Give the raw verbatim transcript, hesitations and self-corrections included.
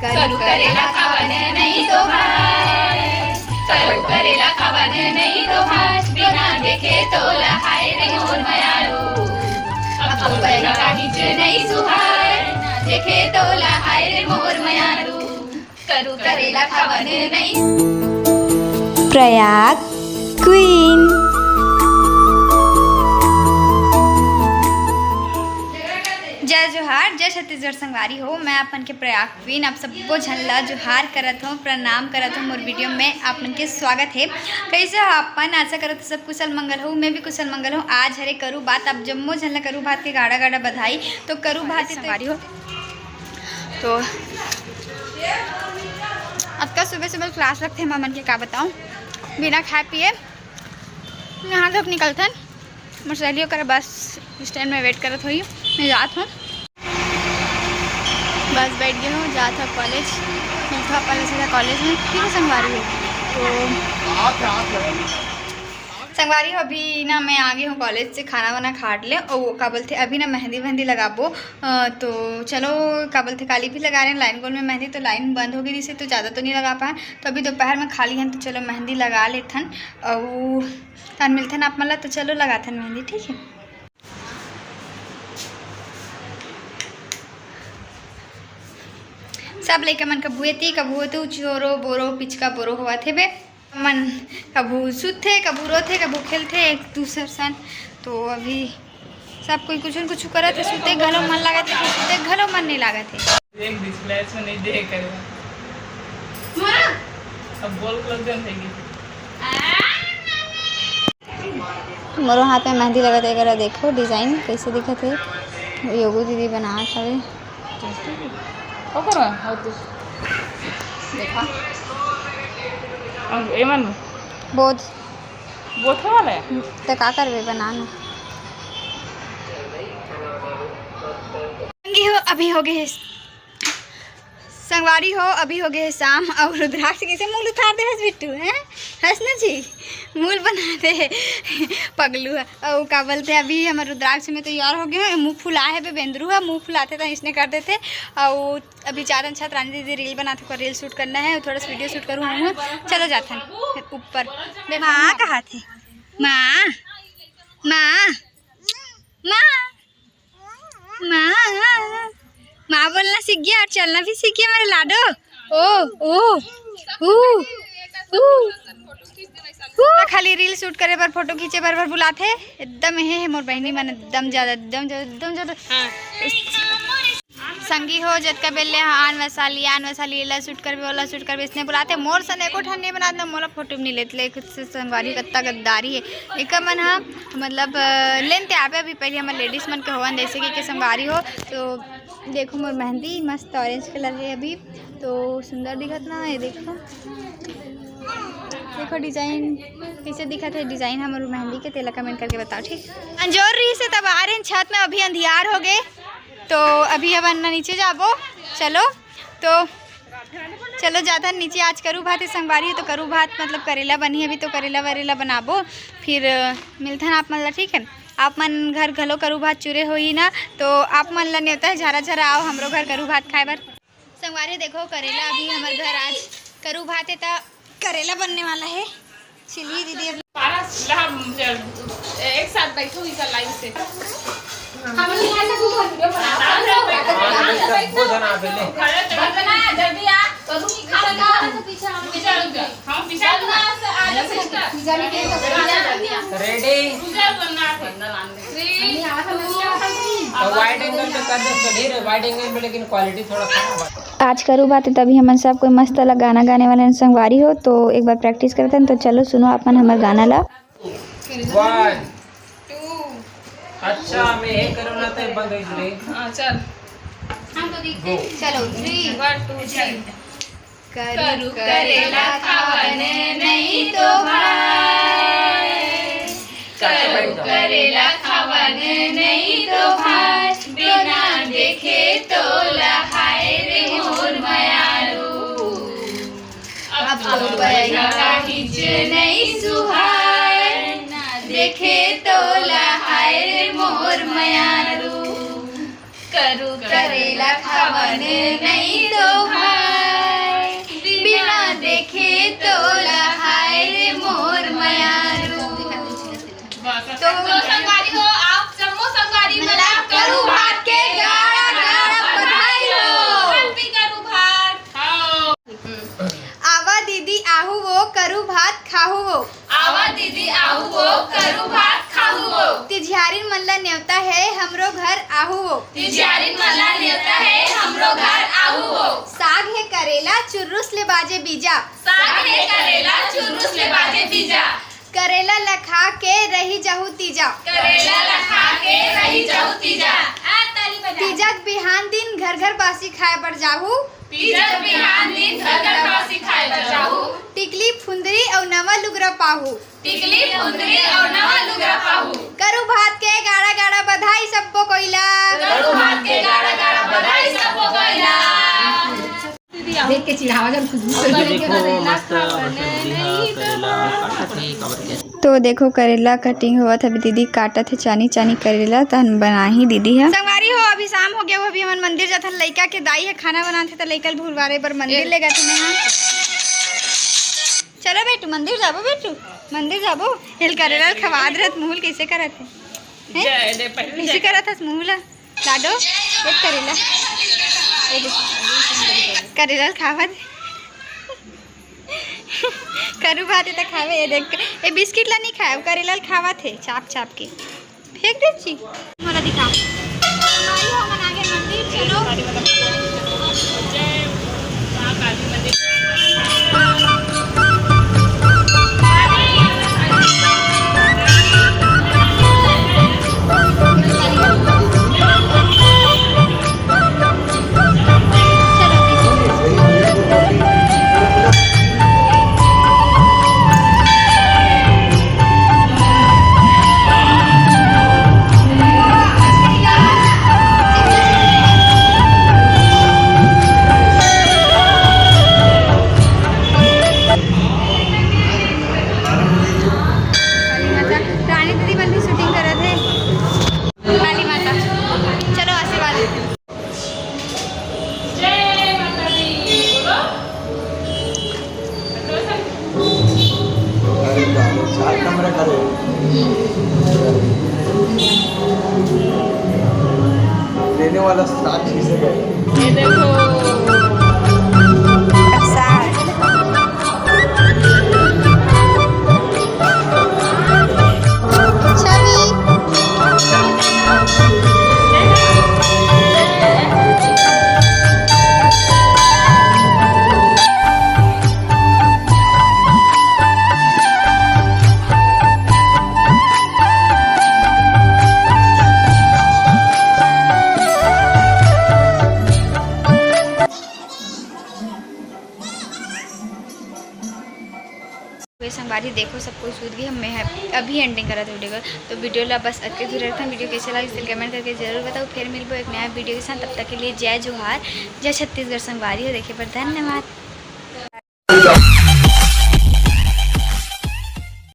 करू करेला खावन नहीं तो भाई, करू करेला खावन नहीं तो भाई, बिना देखे तोला हाय रे मोर मयारू। अब तो पैना काहीच नहीं सुहाय, देखे तोला हाय रे मोर मयारू। करू करेला खावन नहीं। प्रयाग क्वीन। जय जोहार, जय छत्तीसगढ़ संगवारी हो। मैं अपन के प्रयाग क्वीन आप सब्बो झन ला जोहार करत हूँ, प्रणाम करत हूँ। मोर वीडियो में आप मन के स्वागत है। कैसे हो आप मन? आशा करत हूँ सब कुशल मंगल हो। मैं भी कुशल मंगल हूँ। आज हरे करू भात, आप जम्मो झन ला करू भात के गाड़ा गाड़ा बधाई। तो करू भात संगवारी हो, तो अतका सुबह सुबह क्लास लगथे, मैं मन के का बताऊँ, बिना खाए पिए नहा धो के निकलथन। मोर सहेली ओकर बस स्टैंड में वेट करत होही, मैं जात हूँ। बस बैठ गए हूँ, जात हूँ कॉलेज। मिलता अपन सीधा कॉलेज में, ठीक है संगवारी हो। तो संगवारी हो, अभी ना मैं आ गई हूँ कॉलेज से, खाना वाना खा ले। और का बोलते, अभी ना मेहंदी वेहंदी लगाबो। अ, तो चलो, का बोलते, काली भी लगा रहे हैं लाइन गोल में मेहंदी, तो लाइन बंद हो गई, जिससे तो ज़्यादा तो नहीं लगा पाए। तो अभी दोपहर में खाली हन, तो चलो मेहंदी लगा लेथन। अउ तहन मिलथन आप मन ला, तो चलो लगाथन मेहंदी, ठीक है। सब लइका मन कभू एती, कभू ओती, चोरो बोरो पिचका बोरो होवत हेबे। मन कभू सुतथे, कभू रोथे, कभू खेलथे एक दूसर सन। तो अभी सब कोई कुछ न कुछ करत हे, सुते घलो मन लागत हे, सुते घलो मन नहीं लागत हे। देख डिस्प्ले में नहीं देख करेगा। अब बोल लग जान है। मोरो हाथ में मेहंदी लगत हे, एकरा देखो डिजाइन कैसे दिखत हे, योगू दीदी बनात हवे। ओकर और तू देखा। अब एमन बोध। बोथे वाला है? त का करबे, बना ना। संगी हो, अभी हो गए संगवारी हो, अभी हो गए शाम और रुद्राक्ष कैसे मुंह उतार दे हस बिट्टू, हैं? हंस ना जी, मूल बना दे पगलू है। और का बोलते हैं, अभी हमर रुद्राक्ष में तैयार हो गए हैं, मुंह फुला है बे, बेंदरू है, मुंह फुलाते तो इसने कर देते। और अभी चार दिन छत रानी दीदी रील बनाते, ओकर रील शूट करना है, थोड़ा सा वीडियो शूट करूँ हम। चलो जाते हैं ऊपर। माँ कहा थे? माँ, माँ, माँ। माँ, माँ बोलना सीख गया और चलना भी सीख गया मेरे लाडो। ओ, ओ, ऊ, ऊ, ऊ। खाली रील शूट करे बर, फोटो खींचे बर, बर बुलाथे। एकदम हे, हे मोर बहिनी मन, एकदम ज्यादा, एकदम ज्यादा, एकदम ज्यादा। हाँ। संगी हो, जतका बेर ले आन वैशाली, आन वैशाली, एला शूट करबे, ओला शूट करबे, इसने बुलाथे। मोर सन एको ठन नहीं बनात ना, मोला फोटो नहीं लेत ले, खुद से संगवारी कत्ता गद्दारी है। एकर मन हा, मतलब, अ, लेन ते आबे अभी, पहले हमर लेडीज मन के होवन, जैसे कि, के संगवारी हो। तो देखो मोर मेहंदी मस्त ऑरेंज कलर है अभी, तो सुंदर दिखत ना, ये देखो, देखो डिजाइन कैसे दिखत है, डिजाइन हमर मेहंदी के, तेला कमेंट करके बताओ, ठीक। अंजोर रही से तब आ रहे हैं छत में, अभी अंधियार हो गए। तो अभी अब अन्ना नीचे जाबो। चलो, तो चलो जाथन नीचे। आज करू भात है संगवारी, तो करू भात मतलब करेला बनी, अभी तो करेला वरेला बनाबो, फिर, अ, मिलथन आप मन ला, ठीक है। आप मन घर घलो करू भात चुरे होही ना, तो आप मन ला नेवता है, झरा झरा आओ हमरो घर करू भात खाए बर। संगवारी देखो, करेला अभी हमर घर आज करू भात है, त करेला बनने वाला है। छिलही दीदी अभी। बारह ला हम जब एक साथ बैठो इधर लाइन से। हम लोग यहाँ से कुछ वीडियो बना रहे हैं। हाँ, तो सबको जना पहले। बना, जल्दी आ। करूँ कि खा लगा? पीछे हम पीछे रुक जा। हम पीछे रुक जा। आजा सिस्टर। पीछा नहीं किया। रेडी। पूजा करना है। तो वाइड एंगल पे कर दे, चढ़ी रे, वाइड एंगल पे, लेकिन क्वालिटी थोड़ा खराब है। आज करू बात है, तभी हमन सब कोई मस्त वाला गाना गाने वाले हैं संगवारी हो, तो एक बार प्रैक्टिस करते हैं। तो चलो सुनो अपन हमर गाना ला। वन, टू। अच्छा, मैं ये करो ना तो बंद हो जाए। हाँ, चल। हम तो देखते हैं। चलो, थ्री, वन, टू, थ्री। करू करेला खावन नहीं तो भाई, करू करेला खावन नहीं तो भाई, बिना देखे तोला हाय रे मोर मयारू। अब तो पैना काहीच नहीं सुहाय, ना देखे तोला हाय रे मोर मयारू। करू करेला खावन नहीं तो भाई। आहू वो। तिजियारिन मन ला नेवता हे, हमरो घर आहू वो। साग हे करेला, चुर्रुस ले बाजे बीजा। साग हे करेला, चुर्रुस ले बाजे बीजा। करेला ल खा के रही जाहू तीजा। करेला ल खा के रही जाहू तीजा। आ, ताली बजा। तीजा के बिहान दिन घर घर बासी खाए बर जाहू। तीजा के बिहान दिन घर घर बासी खाए बर जाहू। टिकली फुंदरी अउ नवा लुगरा पाहू। टिकली फुंदरी अउ नवा लुगरा पाहू। करू भात के गाड़ा गाड़ा बधाई सब्बो कोइला। करू भात के गाड़ा गाड़ा बधाई सब्बो कोइला। देख के चिढ़ावा जब खुशबू से। देखो, मस्त बने बने नहीं तो करेला काटत हे, काबर के? तो देखो, करेला कटिंग होवत हे, अभी दीदी काटत हे चानी चानी करेला, तहन बनाही दीदी ह। संगवारी हो, अभी शाम हो गया हो, अभी हमन मंदिर जाथन। लइका के दाई ह खाना बनाथे, त लइका ल भुलवारे बर मंदिर ले गए थे मैं। हाँ, चलो बेटू, मंदिर जाबो बेटू, मंदिर जाबो। एल करेला ल खवात रहत, मुहुल कैसे करत हे? हैं? जय दे पहले कैसे जय। करत हस मुहुल? लाडो, एक करेला। ए देख। करेला ल खावा दे। करू भात हे त खावे, ये देख। ए बिस्किट ला नहीं खाए, करेला ल खावा थे, चाप चाप के। फेंक दे ची। मोला दिखा। भाई हो, मन आगे मंदिर, चलो। काली माता, रानी दीदी मन भी शूटिंग करत हे। काली माता, चलो आशीर्वाद। जय माता दी, बोलो। अरे बाप रे, चार कमरा करे। लेने वाला सात चीजें गए। ये देखो। वे संगवारी देखो, सब कोई सूत गए, मैं अभी एंडिंग करत वीडियो को। तो वीडियो ला बस अतके दूर रखते हैं। वीडियो कैसे लगे, कमेंट करके जरूर बताओ। फिर मिलबो एक नया वीडियो के साथ, तब तक के लिए जय जोहार, जय छत्तीसगढ़ संगवारी हो। देखे पर धन्यवाद।